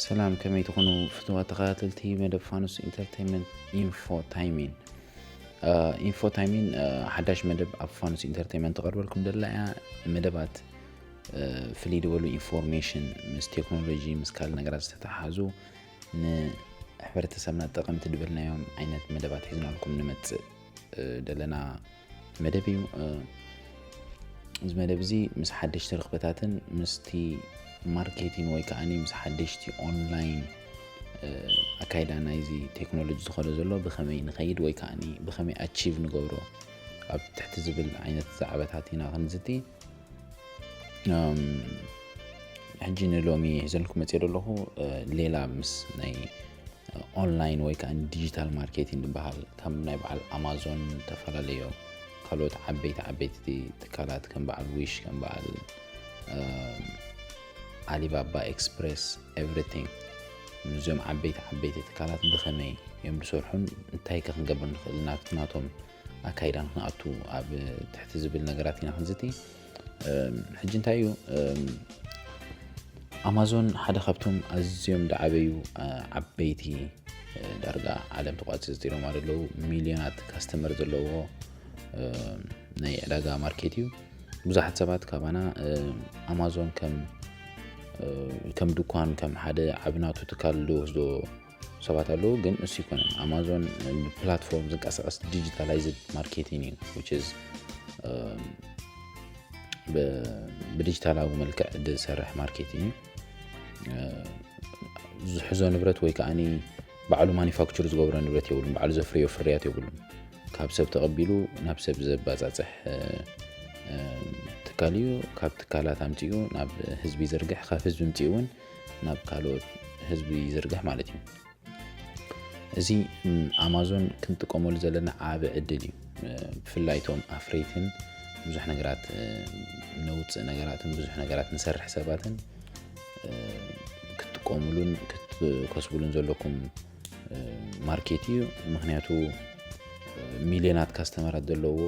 ሰላም፣ ከመይ ትኾኑ ፍትዋት ተኸታተልቲ መደብ ፋኑስ ኢንተርቴይንመንት? ኢንፎ ታይሚን ኢንፎ ታይሚን ሓዳሽ መደብ ኣብ ፋኑስ ኢንተርቴይንመንት ትቐርበልኩም ደላ እያ። መደባት ፍልይ ዝበሉ ኢንፎርሜሽን ምስ ቴክኖሎጂ ምስ ካልእ ነገራት ዝተተሓዙ ንሕብረተሰብና ጠቐምቲ ዝበልናዮም ዓይነት መደባት ሒዝናልኩም ንመጽእ ደለና መደብ እዩ። እዚ መደብ እዚ ምስ ሓደሽቲ ርኽበታትን ምስቲ ማርኬቲን ወይ ከዓኒ ምስ ሓደሽቲ ኦንላይን ኣካይዳ ናይዚ ቴክኖሎጂ ዝኸዶ ዘሎ ብኸመይ ንኸይድ ወይ ከዓኒ ብኸመይ ኣቺቭ ንገብሮ ኣብ ትሕቲ ዝብል ዓይነት ዛዕባታት ኢና ክንዝቲ። ሕጂ ንሎሚ ሒዘልኩም መፅእ ዘለኹ ሌላ ምስ ናይ ኦንላይን ወይ ከዓ ዲጂታል ማርኬቲንግ ዝበሃል ከም ናይ በዓል ኣማዞን፣ ዝተፈላለዩ ካልኦት ዓበይቲ ዓበይቲ ትካላት ከም በዓል ዊሽ፣ ከም በዓል ኣሊባባ ኤክስፕሬስ፣ ኤቭሪቲንግ፣ ምስዞም ዓበይቲ ዓበይቲ ትካላት ብኸመይ እዮም ዝሰርሑን እንታይ ከ ክንገብር ንኽእል ናብቲ ናቶም ኣካይዳ ንክንኣቱ ኣብ ትሕቲ ዝብል ነገራት ኢና ክንዝቲ። ሕጂ እንታይ እዩ ኣማዞን ሓደ ካብቶም ኣዝዮም ዝዓበዩ ዓበይቲ ዳርጋ ዓለም ተቋፂፅሮም ኣለዉ። ሚልዮናት ካስተመር ዘለዎ ናይ ዕዳጋ ማርኬት እዩ። ብዙሓት ሰባት ካባና ኣማዞን ከም ከም ድኳን ከም ሓደ ዓቢ ናቱ ትካል ዝወስዶ ሰባት ኣለዉ፣ ግን እሱ ይኮነን። ኣማዞን ብፕላትፎርም ዝንቀሳቀስ ዲጂታላይዝድ ማርኬቲንግ እዩ። ብዲጂታላዊ መልክዕ ዝሰርሕ ማርኬቲንግ እዩ። ዝሕዞ ንብረት ወይ ከዓ ባዕሉ ማኒፋክቸር ዝገብሮ ንብረት የብሉን፣ ባዕሉ ዘፍርዮ ፍርያት የብሉን። ካብ ሰብ ተቐቢሉ ናብ ሰብ ዘባፃፅሕ ትካል እዩ። ካብ ትካላት ኣምፂኡ ናብ ህዝቢ ይዝርግሕ፣ ካብ ህዝቢ ምፂኡ እውን ናብ ካልኦት ህዝቢ ይዝርግሕ ማለት እዩ። እዚ ኣማዞን ክንጥቀመሉ ዘለና ዓቢ ዕድል እዩ። ብፍላይ እቶም ኣፍረይትን ብዙሕ ነገራት ነውፅእ ነገራትን ብዙሕ ነገራት ንሰርሕ ሰባትን ክትጥቀሙሉን ክትከስቡሉን ዘለኩም ማርኬት እዩ። ምክንያቱ ሚልዮናት ካስተመራት ዘለዎ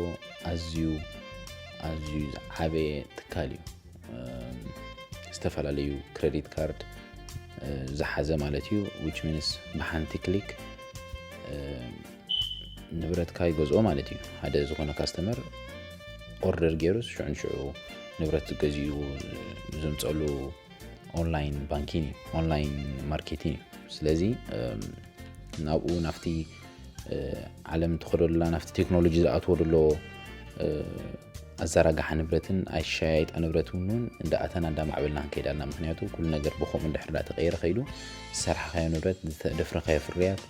ኣዝዩ ኣዝዩ ዝዓበየ ትካል እዩ። ዝተፈላለዩ ክሬዲት ካርድ ዝሓዘ ማለት እዩ። ዊች ሚንስ ብሓንቲ ክሊክ ንብረትካ ይገዝኦ ማለት እዩ። ሓደ ዝኾነ ካስተመር ኦርደር ገይሩስ ሽዑ ንሽዑ ንብረት ገዚኡ ዘምፀሉ ኦንላይን ባንኪን እዩ፣ ኦንላይን ማርኬቲን እዩ። ስለዚ ናብኡ ናብቲ ዓለም ትኸደሉላ ናብቲ ቴክኖሎጂ ዝኣትዎ ዘሎ ኣዘራግሓ ንብረትን ኣሸያይጣ ንብረት እውን እንዳኣተና እንዳማዕበልና ክንከይድ ኣለና። ምክንያቱ ኩሉ ነገር ብከምኡ እንድሕር እንዳተቀየረ ከይዱ ዝሰራሕካዮ ንብረት፣ ዝደፍረካዮ ፍርያት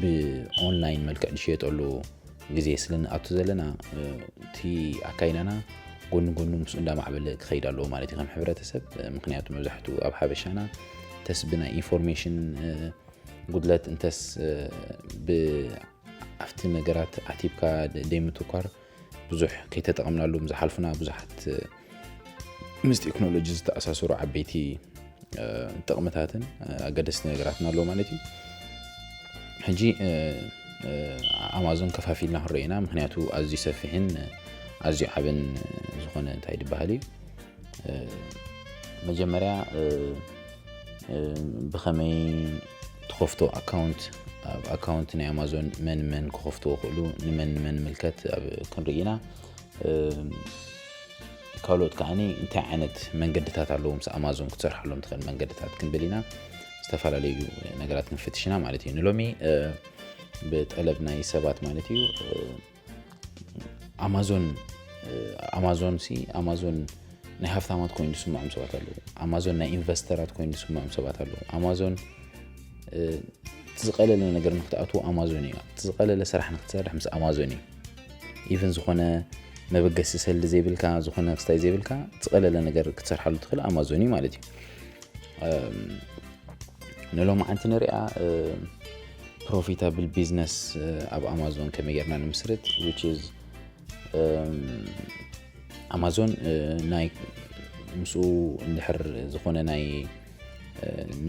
ብኦንላይን መልክዕ ንሸየጠሉ ግዜ ስለ ንኣቱ ዘለና እቲ ኣካይዳና ጎኒ ጎኑ ምስኡ እንዳማዕበለ ክኸይድ ኣለዎ ማለት እዩ ከም ሕብረተሰብ። ምክንያቱ መብዛሕትኡ ኣብ ሓበሻና ተስ ብናይ ኢንፎርሜሽን ጉድለት እንተስ ብኣፍቲ ነገራት ዓቲብካ ደይምትኳር ብዙሕ ከይተጠቐምናሉ ዝሓልፉና ብዙሓት ምስ ቴክኖሎጂ ዝተኣሳሰሩ ዓበይቲ ጥቕምታትን ኣገደስቲ ነገራትን ኣለዎ ማለት እዩ። ሕጂ ኣማዞን ከፋፊልና ክንሪኦ ኢና፣ ምክንያቱ ኣዝዩ ሰፊሕን ኣዝዩ ዓብን ዝኾነ እንታይ ዝበሃል እዩ። መጀመርያ ብኸመይ ትኸፍቶ ኣካውንት፣ ኣብ ኣካውንት ናይ ኣማዞን መን መን ክኸፍትዎ ክእሉ፣ ንመን ንመን ምልከት ኣብ ክንርኢ ኢና። ካልኦት ከዓኒ እንታይ ዓይነት መንገድታት ኣለዉ ምስ ኣማዞን ክትሰርሓሎም ትኽእል መንገድታት ክንብል ኢና። ዝተፈላለዩ ነገራት ክንፍትሽ ኢና ማለት እዩ። ንሎሚ ብጠለብ ናይ ሰባት ማለት እዩ ኣማዞን ኣማዞን ሲ ኣማዞን ናይ ሃፍታማት ኮይኑ ዝስምዖም ሰባት ኣለዉ። ኣማዞን ናይ ኢንቨስተራት ኮይኑ ዝስምዖም ሰባት ኣለዉ። ኣማዞን ዝቐለለ ነገር ንክትኣትዎ ኣማዞን እዩ። ዝቐለለ ስራሕ ንክትሰርሕ ምስ ኣማዞን እዩ። ኢቨን ዝኾነ መበገሲ ሰልዲ ዘይብልካ፣ ዝኾነ ክስታይ ዘይብልካ ዝቐለለ ነገር ክትሰርሓሉ ትኽእል ኣማዞን እዩ ማለት እዩ። ንሎማዓንቲ ንሪኣ ፕሮፊታብል ቢዝነስ ኣብ ኣማዞን ከመይ ጌርና ንምስርት which is ኣማዞን ናይ ምስኡ እንድሕር ዝኾነ ናይ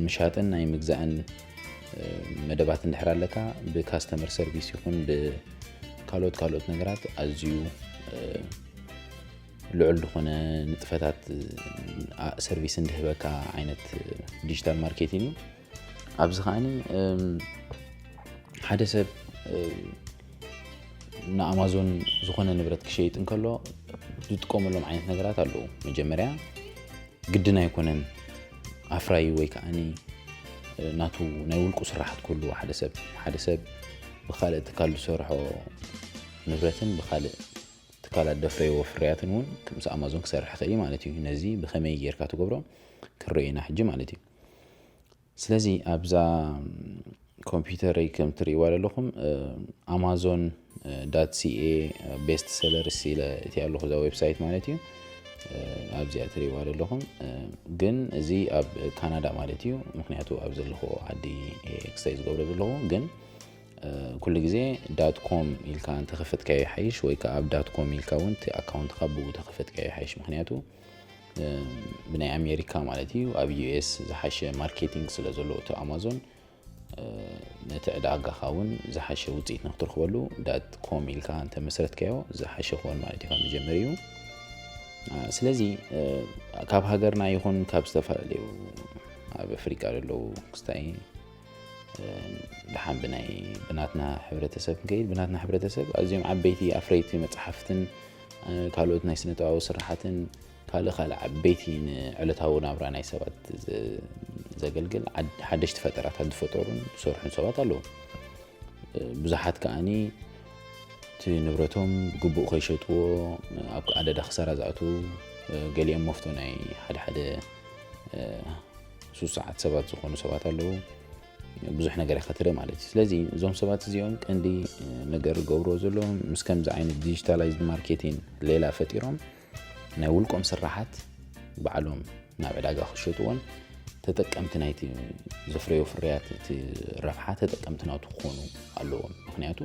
ምሻጥን ናይ ምግዛእን መደባት እንድሕር ኣለካ ብካስተመር ሰርቪስ ይኹን ብካልኦት ካልኦት ነገራት ኣዝዩ ልዑል ዝኾነ ንጥፈታት ሰርቪስ እንድህበካ ዓይነት ዲጂታል ማርኬቲንግ እዩ። ኣብዚ ከዓኒ ሓደ ሰብ ንኣማዞን ዝኾነ ንብረት ክሸይጥ እንከሎ ዝጥቀመሎም ዓይነት ነገራት ኣለዉ። መጀመርያ ግድን ኣይኮነን ኣፍራዩ ወይ ከዓኒ ናቱ ናይ ውልቁ ስራሓት ክህልዎ ሓደ ሰብ ሓደ ሰብ ብካልእ ትካል ዝሰርሖ ንብረትን ብካልእ ትካላት ደፍረይዎ ፍርያትን እውን ምስ ኣማዞን ክሰርሕ ይኽእል እዩ ማለት እዩ። ነዚ ብኸመይ ጌርካ ትገብሮ ክንሪኦ ኢና ሕጂ ማለት እዩ። ስለዚ ኣብዛ ኮምፒውተረይ ከም ትርእይዋ ዘለኹም ኣማዞን ዳት ሲኤ ቤስት ሰለርስ ኢለ እቲ ኣለኹ እዛ ዌብሳይት ማለት እዩ። ኣብዚኣ ትርእይዋ ዘለኹም ግን እዚ ኣብ ካናዳ ማለት እዩ። ምክንያቱ ኣብ ዘለኹ ዓዲ ኤክስታይ ዝገብሮ ዘለኹ ግን ኩሉ ግዜ ዳት ኮም ኢልካ እንተኸፈትካዮ ይሓይሽ ወይ ከዓ ኣብ ዳት ኮም ኢልካ እውን እቲ ኣካውንትካ ብኡ ተኸፈትካዮ ይሓይሽ። ምክንያቱ ብናይ ኣሜሪካ ማለት እዩ ኣብ ዩኤስ ዝሓሸ ማርኬቲንግ ስለ ዘሎ እቲ ኣማዞን ነቲ ዕዳጋኻ እውን ዝሓሸ ውፅኢት ንክትረክበሉ ዳት ኮም ኢልካ እንተመስረትካዮ ዝሓሸ ክኾን ማለት እዩ ካብ መጀመሪኡ። ስለዚ ካብ ሃገርና ይኹን ካብ ዝተፈላለዩ ኣብ ኣፍሪቃ ዘለዉ ክስታይ ደሓን ብናይ ብናትና ሕብረተሰብ ክንከይድ ብናትና ሕብረተሰብ ኣዝዮም ዓበይቲ ኣፍረይቲ መፅሓፍትን ካልኦት ናይ ስነጥበባዊ ስራሓትን ካልእ ካልእ ዓበይቲ ንዕለታዊ ናብራ ናይ ሰባት ዘገልግል ሓደሽቲ ፈጠራታት ዝፈጠሩን ዝሰርሑን ሰባት ኣለዉ። ብዙሓት ከዓኒ እቲ ንብረቶም ብግቡእ ከይሸጥዎ ኣብ ኣደዳ ክሳራ ዝኣትዉ ገሊኦም መፍቶ ናይ ሓደ ሓደ ሱስዓት ሰባት ዝኾኑ ሰባት ኣለዉ። ብዙሕ ነገር ኢኻ ትርኢ ማለት እዩ። ስለዚ እዞም ሰባት እዚኦም ቀንዲ ነገር ዝገብርዎ ዘለዎም ምስ ከምዚ ዓይነት ዲጂታላይዝድ ማርኬቲንግ ሌላ ፈጢሮም ናይ ውልቆም ስራሓት ባዕሎም ናብ ዕዳጋ ክሸጥዎን ተጠቀምቲ ናይቲ ዘፍረዮ ፍርያት እቲ ረብሓ ተጠቀምቲ ናቱ ክኾኑ ኣለዎም። ምክንያቱ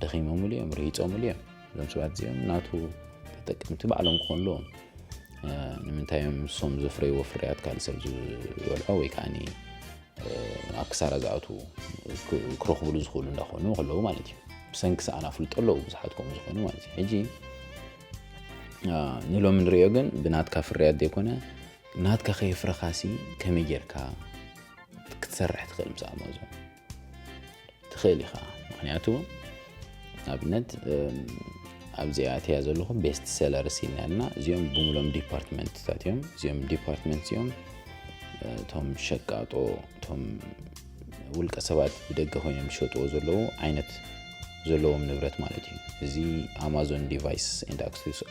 ደኺሞምሉ እዮም፣ ርሂፆምሉ እዮም። እዞም ሰባት እዚኦም ናቱ ተጠቀምቲ ባዕሎም ክኾኑ ኣለዎም። ንምንታይ እዮም ንሶም ዘፍረይዎ ፍርያት ካልእ ሰብ ዝበልዖ ወይ ከዓ ኣብ ክሳራ ዝኣትዉ ክረኽብሉ ዝኽእሉ እንዳኾኑ ከለዉ ማለት እዩ። ብሰንኪ ሰኣን ኣፍልጦ ኣለዉ ብዙሓት ከምኡ ዝኾኑ ማለት እዩ። ሕጂ ንሎም ንሪኦ ግን ብናትካ ፍርያት ዘይኮነ ናትካ ከየፍረኻሲ ከመይ ጌርካ ክትሰርሕ ትኽእል ምስ ኣማዞን ትኽእል ኢኻ። ምክንያቱ ኣብነት ኣብዚኣ እትያ ዘለኹ ቤስት ሰለርስ ኢልና ያልና እዚኦም ብምሎም ዲፓርትመንትታት እዮም። እዚኦም ዲፓርትመንት እዚኦም እቶም ሸቃጦ እቶም ውልቀ ሰባት ብደገ ኮይኖም ዝሸጥዎ ዘለዉ ዓይነት ዘለዎም ንብረት ማለት እዩ። እዚ ኣማዞን ዲቫይስ ኤንድ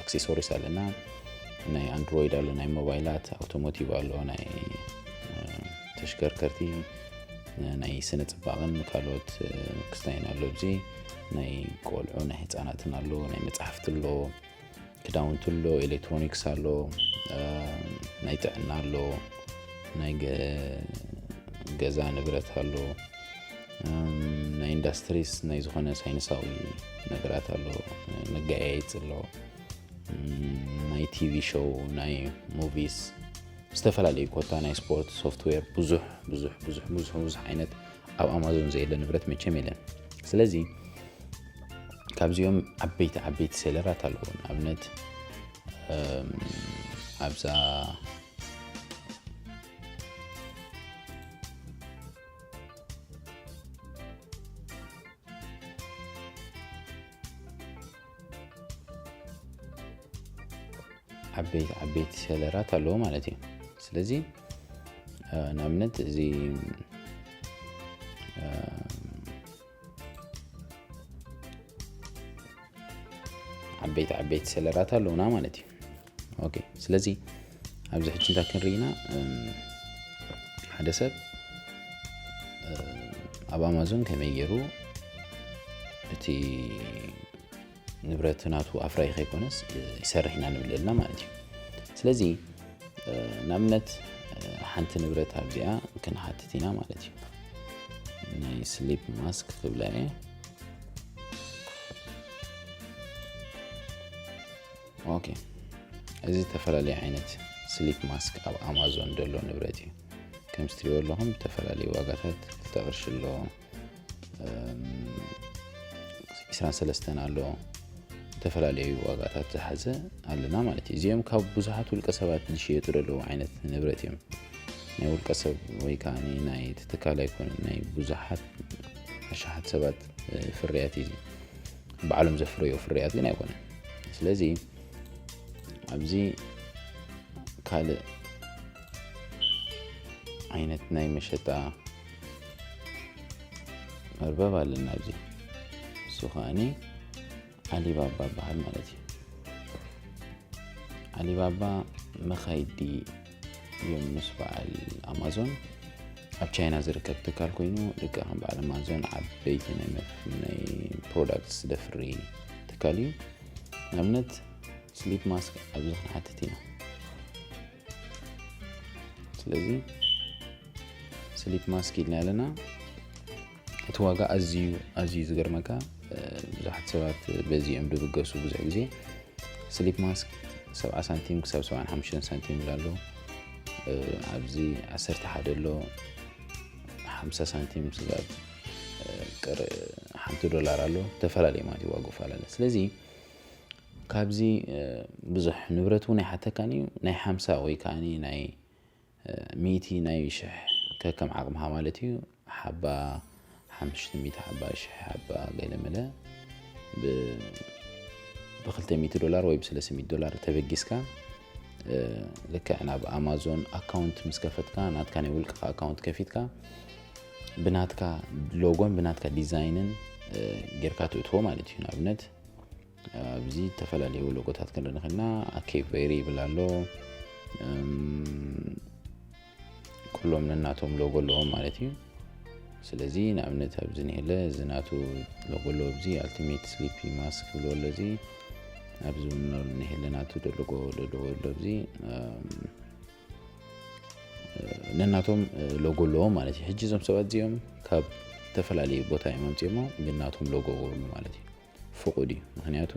ኣክሴሶሪስ ኣለና። ናይ ኣንድሮይድ ኣሎ፣ ናይ ሞባይላት፣ ኣውቶሞቲቭ ኣሎ፣ ናይ ተሽከርከርቲ፣ ናይ ስነ ፅባቕን ካልኦት ክስታይን ኣሎ። ኣብዚ ናይ ቆልዑ ናይ ህፃናትን ኣሎ፣ ናይ መፅሓፍቲ ኣሎ፣ ክዳውንቲ ኣሎ፣ ኤሌክትሮኒክስ ኣሎ፣ ናይ ጥዕና ኣሎ፣ ናይ ገዛ ንብረት ኣሎ፣ ናይ ኢንዳስትሪስ ናይ ዝኾነ ሳይንሳዊ ነገራት ኣሎ፣ መጋየፂ ኣሎ፣ ናይ ቲቪ ሾው፣ ናይ ሙቪስ፣ ዝተፈላለዩ ኮታ ናይ ስፖርት ሶፍትዌር ብዙሕ ብዙሕ ብዙሕ ብዙሕ ብዙሕ ዓይነት ኣብ ኣማዞን ዘየለ ንብረት መቸም የለን። ስለዚ ካብዚኦም ዓበይቲ ዓበይቲ ሴለራት ኣለዉ። ንኣብነት ኣብዛ ዓበይቲ ዓበይቲ ሴለራት ኣለዉ ማለት እዩ። ስለዚ ንኣብነት እዚ ዓበይቲ ዓበይቲ ሴለራት ኣለዉና ማለት እዩ። ኦኬ፣ ስለዚ ኣብዚ ሕጂ እንታይ ክንርኢ ኢና? ሓደ ሰብ ኣብ ኣማዞን ከመይ ገይሩ እቲ ንብረት ናቱ ኣፍራይ ከይኮነስ ይሰርሕ ኢና ንብል ኣለና ማለት እዩ። ስለዚ ንኣብነት ሓንቲ ንብረት ኣብዚኣ ክንሓትት ኢና ማለት እዩ። ናይ ስሊፕ ማስክ ክብላ እየ። ኦኬ፣ እዚ ዝተፈላለየ ዓይነት ስሊፕ ማስክ ኣብ ኣማዞን ዘሎ ንብረት እዩ። ከም ስትሪኦ ኣለኹም ዝተፈላለዩ ዋጋታት ክልተ ቅርሺ ኣሎ፣ ዕስራን ሰለስተን ኣሎ፣ ዝተፈላለዩ ዋጋታት ዝሓዘ ኣለና ማለት እዩ። እዚኦም ካብ ብዙሓት ውልቀ ሰባት ዝሽየጡ ዘለዉ ዓይነት ንብረት እዮም። ናይ ውልቀ ሰብ ወይ ከዓ ናይ ትካል ኣይኮነን፣ ናይ ብዙሓት ኣሽሓት ሰባት ፍርያት እዩ። ባዕሎም ዘፍረዮ ፍርያት ግን ኣይኮነን። ስለዚ ኣብዚ ካልእ ዓይነት ናይ መሸጣ መርበብ ኣለና። ኣብዚ እሱ ከዓኒ ኣሊባባ በሃል ማለት እዩ። ኣሊባባ መኻይዲ እዮም ምስ በዓል ኣማዞን። ኣብ ቻይና ዝርከብ ትካል ኮይኑ ልክዕ ከም በዓል ኣማዞን ዓበይቲ ናይ ፕሮዳክትስ ደፍሪ ትካል እዩ። ንኣብነት ስሊፕ ማስክ ኣብዚ ክንሓትት ኢና። ስለዚ ስሊፕ ማስክ ኢልና ኣለና። እቲ ዋጋ ኣዝዩ ኣዝዩ ዝገርመካ፣ ብዙሓት ሰባት በዚ እዮም ድብገሱ። ብዙሕ ግዜ ስሊፕ ማስክ ሰብዓ ሳንቲም ክሳብ ሰብዓን ሓሙሽተን ሳንቲም ኣሎ። ኣብዚ ዓሰርተ ሓደ ኣሎ፣ ሓምሳ ሳንቲም ስጋብ ቅር ሓንቲ ዶላር ኣሎ። ተፈላለየ ማለት እዩ ዋጋ ፈላለ። ስለዚ ካብዚ ብዙሕ ንብረት እውን ኣይሓተካን እዩ። ናይ ሓምሳ ወይ ከዓ ናይ ሚእቲ ናይ ሽሕ ከከም ዓቕምኻ ማለት እዩ። ሓባ ሓሙሽተ ሚእቲ ሓባ፣ ሽሕ ሓባ ገለ መለ ብክልተ ሚእቲ ዶላር ወይ ብሰለስተ ሚእቲ ዶላር ተበጊስካ ልክዕ ናብ ኣማዞን ኣካውንት ምስ ከፈትካ፣ ናትካ ናይ ውልቅኻ ኣካውንት ከፊትካ ብናትካ ሎጎን ብናትካ ዲዛይንን ጌርካ ትእትዎ ማለት እዩ። ንኣብነት ኣብዚ ዝተፈላለዩ ሎጎታት ክንርኢ ንኽእልና፣ ኣኬ ቬሪ ይብል ኣሎ። ኩሎም ነናቶም ሎጎ ኣለዎም ማለት እዩ። ስለዚ ንኣብነት ኣብዚ ንሄለ እዚ ናቱ ሎጎ ኣሎ። ኣብዚ ኣልቲሜት ስሊፒ ማስክ ብሎ ኣሎ። እዚ ኣብዚ ንሄለ ናቱ ሎጎ ሎጎ ኣሎ። ኣብዚ ነናቶም ሎጎ ኣለዎም ማለት እዩ። ሕጂ እዞም ሰባት እዚኦም ካብ ዝተፈላለዩ ቦታ እዮም ኣምፅኦሞ፣ ግን ናቶም ሎጎ ገብርሉ ማለት እዩ። ፍቑድ እዩ። ምክንያቱ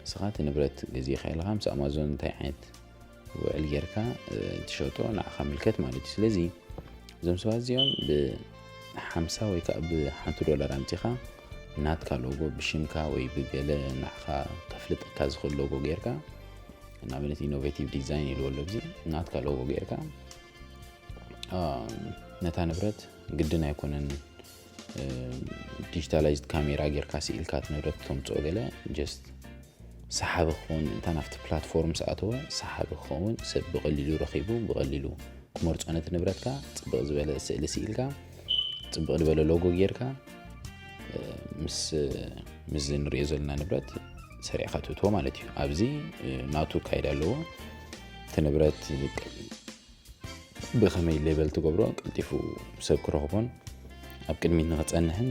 ንስኻ እቲ ንብረት ገዚእካ ኢልካ ምስ ኣማዞን እንታይ ዓይነት ውዕል ጌርካ ትሸጦ ንዓኻ ምልከት ማለት እዩ። ስለዚ እዞም ሰባት እዚኦም ብሓምሳ ወይ ከዓ ብሓንቲ ዶላር ኣምፂኻ ናትካ ሎጎ ብሽምካ ወይ ብገለ ንዓኻ ከፍልጠካ ዝኽእል ሎጎ ጌርካ፣ ንኣብነት ኢኖቬቲቭ ዲዛይን ኢልዎ ኣሎ፣ እዚ ናትካ ሎጎ ጌርካ ነታ ንብረት ግድን ኣይኮነን ዲጂታላይዝድ ካሜራ ጌርካ ስኢልካ እቲ ንብረት ተምፅኦ ገለ ጀስት ሰሓቢ ክኸውን ምእንታን ኣብቲ ፕላትፎርም ዝኣተወ ሰሓቢ ክኸውን ሰብ ብቐሊሉ ረኺቡ ብቐሊሉ ክመርፆ ነቲ ንብረትካ ፅብቕ ዝበለ ስእሊ ስኢልካ ፅብቕ ዝበለ ሎጎ ጌርካ ምስ ምስዚ ንሪኦ ዘለና ንብረት ሰሪዕካ ትእትዎ ማለት እዩ። ኣብዚ ናቱ ካይድ ኣለዎ። እቲ ንብረት ብኸመይ ሌበል ትገብሮ ቀልጢፉ ሰብ ክረኽቦን ኣብ ቅድሚት ንክፀንሕን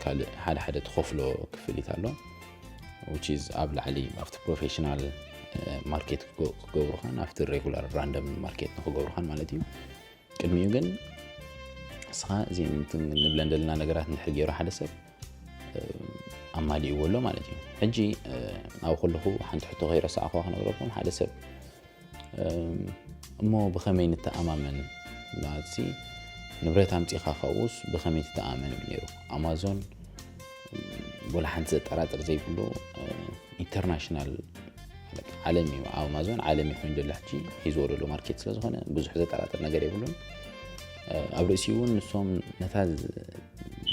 ካልእ ሓደ ሓደ ትኸፍሎ ክፍሊት ኣሎ። Which is ኣብ ላዕሊ ኣብቲ ፕሮፌሽናል ማርኬት ክገብሩኻን ኣብቲ ሬጉላር ራንደም ማርኬት ንክገብሩኻን ማለት እዩ። ቅድሚኡ ግን እስኻ እዚ ንብለን ዘለና ነገራት እንድሕር ገይሩ ሓደ ሰብ ኣማሊእዎ ኣሎ ማለት እዩ። ሕጂ ኣብ ከለኹ ሓንቲ ሕቶ ከይረሳዕኹዋ ክነግረኩም፣ ሓደ ሰብ እሞ ብኸመይ ንተኣማመን? ማለት ንብረት ኣምፂኻ ካብኡስ ብኸመይ ትተኣመን ይብል ነይሩ። ኣማዞን ወላ ሓንቲ ዘጠራጥር ዘይብሉ ኢንተርናሽናል ዓለም እዩ። ኣማዞን ዓለም እዩ ኮይኑ ዘሎ ሕጂ ሒዝዎ ዘሎ ማርኬት ስለ ዝኾነ ብዙሕ ዘጠራጥር ነገር የብሉን። ኣብ ርእሲኡ እውን ንሶም ነታ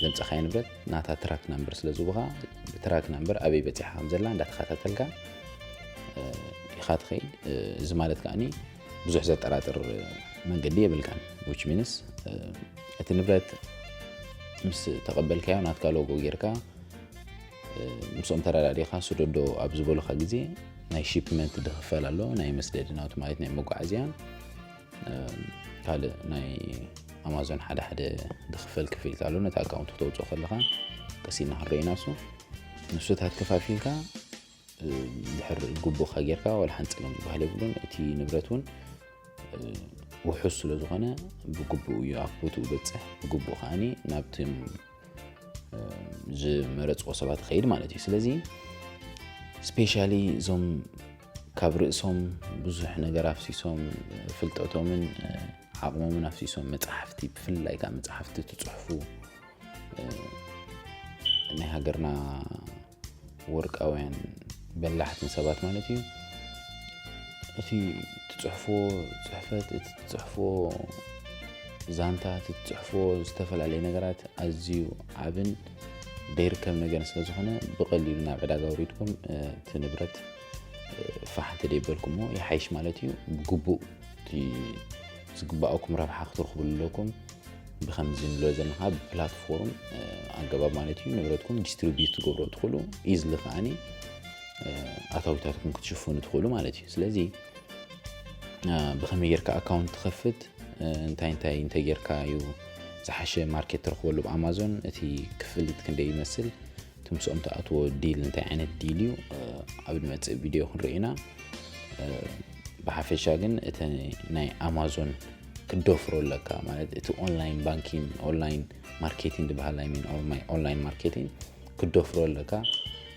ዘምፀኻዮ ንብረት ናታ ትራክ ናምበር ስለ ዝቡኻ ብትራክ ናምበር ኣበይ በፂሓ ከም ዘላ እንዳተኸታተልካ ኢኻ ትኸይድ። እዚ ማለት ከዓኒ ብዙሕ ዘጠራጥር መንገዲ የብልካን። Which means እቲ ንብረት ምስ ተቐበልካዮ ናትካ ሎጎ ጌርካ ምስኦም ተረዳዲኻ ስደዶ ኣብ ዝበሉኻ ግዜ ናይ ሺፕመንት ድኽፈል ኣሎ፣ ናይ መስደዲ ናቱ ማለት ናይ መጓዓዝያን ካልእ ናይ ኣማዞን ሓደ ሓደ ድኽፈል ክፍሊት ኣሎ። ነቲ ኣካውንት ክተውፅኦ ከለኻ ቀሲና ክንረኢና እሱ ንሱታት ከፋፊልካ ድሕር ግቡእካ ጌርካ ዋላ ሓንቲ ፀገም ዝበሃል የብሉን። እቲ ንብረት እውን ውሑስ ስለ ዝኾነ ብግቡእ እዩ ኣብ ቦትኡ በፅሕ። ብግቡእ ከዓኒ ናብቲ ዝመረፅዎ ሰባት ይኸይድ ማለት እዩ። ስለዚ ስፔሻሊ እዞም ካብ ርእሶም ብዙሕ ነገር ኣፍሲሶም ፍልጠቶምን ዓቕሞምን ኣፍሲሶም መፅሓፍቲ ብፍላይ ከዓ መፅሓፍቲ ትፅሕፉ ናይ ሃገርና ወርቃውያን በላሕትን ሰባት ማለት እዩ። እቲ ትጽሕፎ ጽሕፈት፣ እቲ ትጽሕፎ ዛንታ፣ እቲ ትጽሕፎ ዝተፈላለየ ነገራት ኣዝዩ ዓብን ደይርከብ ነገር ስለ ዝኾነ፣ ብቐሊሉ ናብ ዕዳጋ ኣውሪድኩም እቲ ንብረት ፋሕ እንተ ደይበልኩሞ ይሓይሽ ማለት እዩ። ብግቡእ እቲ ዝግባኣኩም ረብሓ ክትረኽብሉ ኣለኩም። ብኸምዚ ንብሎ ዘለና ብፕላትፎርም ኣገባብ ማለት እዩ፣ ንብረትኩም ዲስትሪቢዩት ትገብሮ ትኽእሉ፣ ኢዝሊ ከዓኒ ኣታዊታትኩም ክትሽፍኑ ትኽእሉ ማለት እዩ። ስለዚ ብኸመይ ጌርካ ኣካውንት ትኸፍት፣ እንታይ እንታይ እንተ ጌርካ እዩ ዝሓሸ ማርኬት ትረኽበሉ ብኣማዞን፣ እቲ ክፍሊት ክንደይ ይመስል፣ እቲ ምስኦም ትኣትዎ ዲል እንታይ ዓይነት ዲል እዩ፣ ኣብ ዝመጽእ ቪድዮ ክንርኢ ኢና። ብሓፈሻ ግን እቲ ናይ ኣማዞን ክደፍሮ ኣለካ፣ ማለት እቲ ኦንላይን ባንኪን፣ ኦንላይን ማርኬቲን ዝበሃል ናይ ኦንላይን ማርኬቲን ክደፍሮ ኣለካ።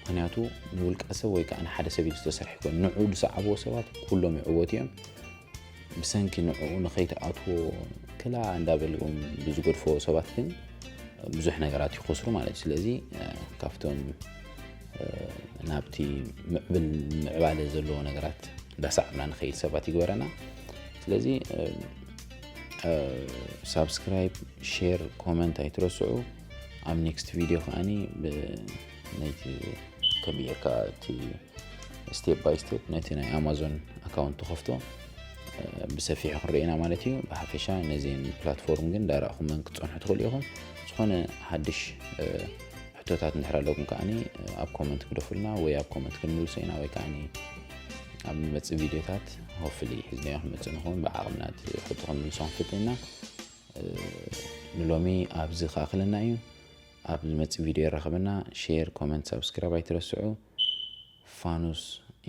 ምክንያቱ ንውልቀ ሰብ ወይ ከዓ ንሓደ ሰብ ኢሉ ዝተሰርሐ ይኮን፣ ንዑ ዝሰዓብዎ ሰባት ኩሎም ይዕወቱ እዮም። ብሰንኪ ንዕኡ ንኸይትኣትዎ ክላ እንዳበልዎም ብዝገድፎ ሰባት ግን ብዙሕ ነገራት ይኸስሩ ማለት እዩ። ስለዚ ካብቶም ናብቲ ምዕብል ምዕባለ ዘለዎ ነገራት እንዳሰዓብና ንኸይድ ሰባት ይግበረና። ስለዚ ሳብስክራይብ፣ ሼር፣ ኮመንት ኣይትረስዑ። ኣብ ኔክስት ቪድዮ ከዓኒ ነይቲ ከመይ ጌርካ እቲ ስቴፕ ባይ ስቴፕ ነቲ ናይ ኣማዞን ኣካውንት ትኸፍቶ ብሰፊሑ ክንርኢ ኢና ማለት እዩ። ብሓፈሻ ነዚን ፕላትፎርም ግን ዳራእኹመን ክትፀንሑ ትኽእሉ ኢኹም። ዝኾነ ሓድሽ ሕቶታት እንድሕር ኣለኩም ከዓኒ ኣብ ኮመንት ክደፉልና ወይ ኣብ ኮመንት ክንምልሶ ኢና፣ ወይ ከዓኒ ኣብ ንመፅእ ቪድዮታት ሆፍሊ ሒዝናዮ ክንመፅእ ንኸውን። ብዓቕምና እቲ ሕቶ ክንምልሶ ክንፍትን ኢና። ንሎሚ ኣብዚ ክኣኽለና እዩ። ኣብ ዝመፅእ ቪድዮ ይራኸበና። ሼር፣ ኮመንት፣ ሳብስክራይብ ኣይትረስዑ። ፋኑስ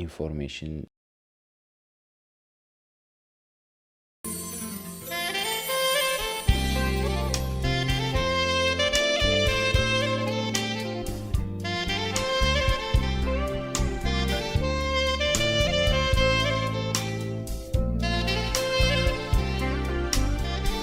ኢንፎርሜሽን